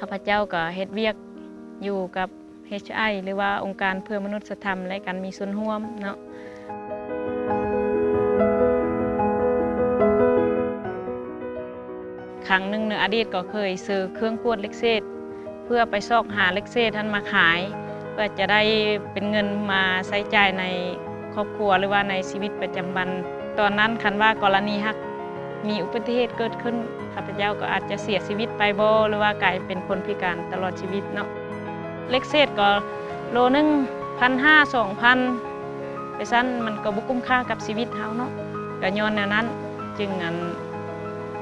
ຂ້າພະເຈົ້າກໍເຮັດວຽກຢູ່ກັບ ເອດເອັດ ຫຼືວ່າອົງການເພື່ອມະນຸດສະທຳ ແລະ ການມີສ່ວນຮ່ວມເນາະ. ຄັ້ງໜຶ່ງໃນອະດີດກໍເຄີຍຊື້ເຄື່ອງກວດເຫຼັກເສດ ເພື່ອໄປຊອກຫາເຫຼັກເສດຫັ້ນມາຂາຍ ເພື່ອຈະໄດ້ເປັນເງິນມາໃຊ້ຈ່າຍໃນຄອບຄົວ ຫຼືວ່າໃນຊີວິດປະຈຳວັນ. ຕອນນັ້ນຄັນວ່າກໍລະນີຫາກມີອຸບັດຕິເຫດເກີດຂຶ້ນ ຂ້າພະເຈົ້າກໍອາດຈະເສຍຊີວິດໄປບໍ ຫຼືວ່າກາຍເປັນຄົນພິການຕະຫຼອດຊີວິດເນາະ. ເຫຼັກເສດກໍໂລໜຶ່ງພັນຫ້າ ສອງພັນ ໄປຊັ້ນ ມັນກໍບໍ່ກຸ້ມຄ່າກັບຊີວິດເຮົາເນາະ. ກໍຍ້ອນແນວນັ້ນຈຶ່ງ ອັນ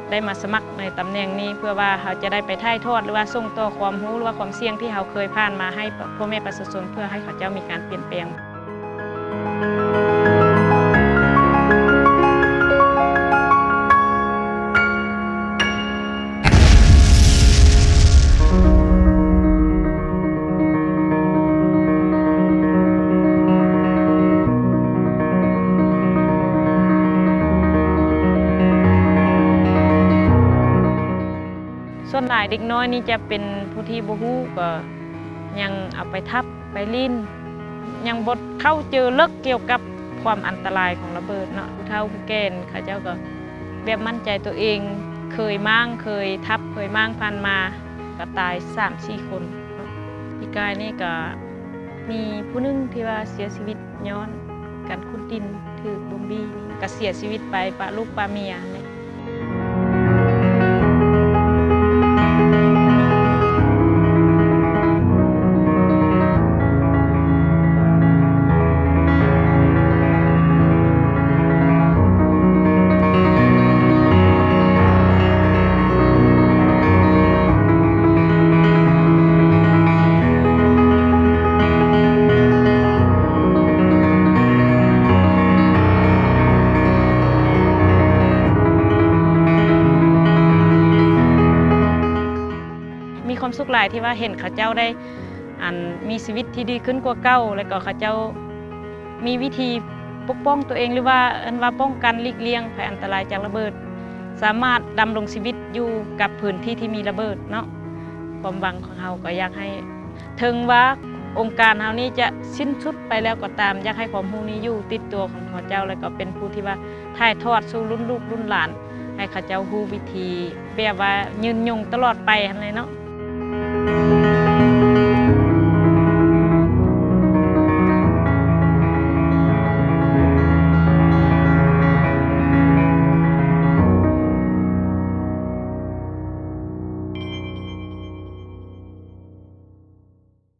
ໄດ້ມາສະໝັກໃນຕຳແໜ່ງນີ້ ເພື່ອວ່າເຮົາຈະໄດ້ໄປຖ່າຍທອດ ຫຼືວ່າສົ່ງຕໍ່ຄວາມຮູ້ ຫຼືວ່າຄວາມສ່ຽງທີ່ເຮົາເຄີຍຜ່ານມາໃຫ້ປະ ພໍ່ແມ່ປະຊາຊົນ ເພື່ອໃຫ້ເຂົາເຈົ້າມີການປ່ຽນແປງ. ສ່ວນຫຼາຍເດັກນ້ອຍນີ້ຈະເປັນຜູ້ທີ່ບໍ່ຮູ້ ກໍຍັງເອົາໄປທັບ ໄປຫຼິ້ນ ຍັງບໍ່ເຂົ້າໃຈເລິກກ່ຽວກັບຄວາມອັນຕະລາຍຂອງລະເບີດເນາະ. ຜູ້ເຖົ້າຜູ້ແກ່ເຂົາເຈົ້າກໍແບບໝັ້ນໃຈຕົວເອງ ເຄີຍມ້າງ ເຄີຍທັບ ເຄີຍມ້າງຜ່ານມາ ກໍຕາຍສາມສີ່ຄົນເນາະ. ປີກາຍນີ້ກໍມີຜູ້ໜຶ່ງທີ່ວ່າເສຍຊີວິດຍ້ອນການຂຸດດິນຖືກບົມບີ ກໍເສຍຊີວິດໄປປະລູກປະເມຍນີ້. ມີຄວາມສຸກຫຼາຍທີ່ວ່າເຫັນເຂົາເຈົ້າໄດ້ ອັນ ມີຊີວິດທີ່ດີຂຶ້ນກວ່າເກົ່າ ແລ້ວກໍເຂົາເຈົ້າມີວິທີປົກປ້ອງຕົວເອງ ຫຼືວ່າເອີ້ນວ່າປ້ອງກັນຫຼີກລ່ຽງໄພອັນຕະລາຍຈາກລະເບີດ ສາມາດດຳລົງຊີວິດຢູ່ກັບພື້ນທີ່ທີ່ມີລະເບີດເນາະ. ຄວາມຫວັງຂອງເຮົາກໍຢາກໃຫ້ ເຖິງວ່າອົງການເຮົານີ້ຈະສິ້ນສຸດໄປແລ້ວກໍຕາມ ຢາກໃຫ້ຄວາມຮູ້ນີ້ຢູ່ຕິດຕົວຂອງເຂົາເຈົ້າ ແລ້ວກໍເປັນຜູ້ທີ່ວ່າຖ່າຍທອດສູ່ລຸ້ນລູກລຸ້ນຫຼານ ໃຫ້ເຂົາເຈົ້າຮູ້ວິທີແບບວ່າຍືນຍົງຕະຫຼອດໄປຫັ້ນແຫຼະເນາະ.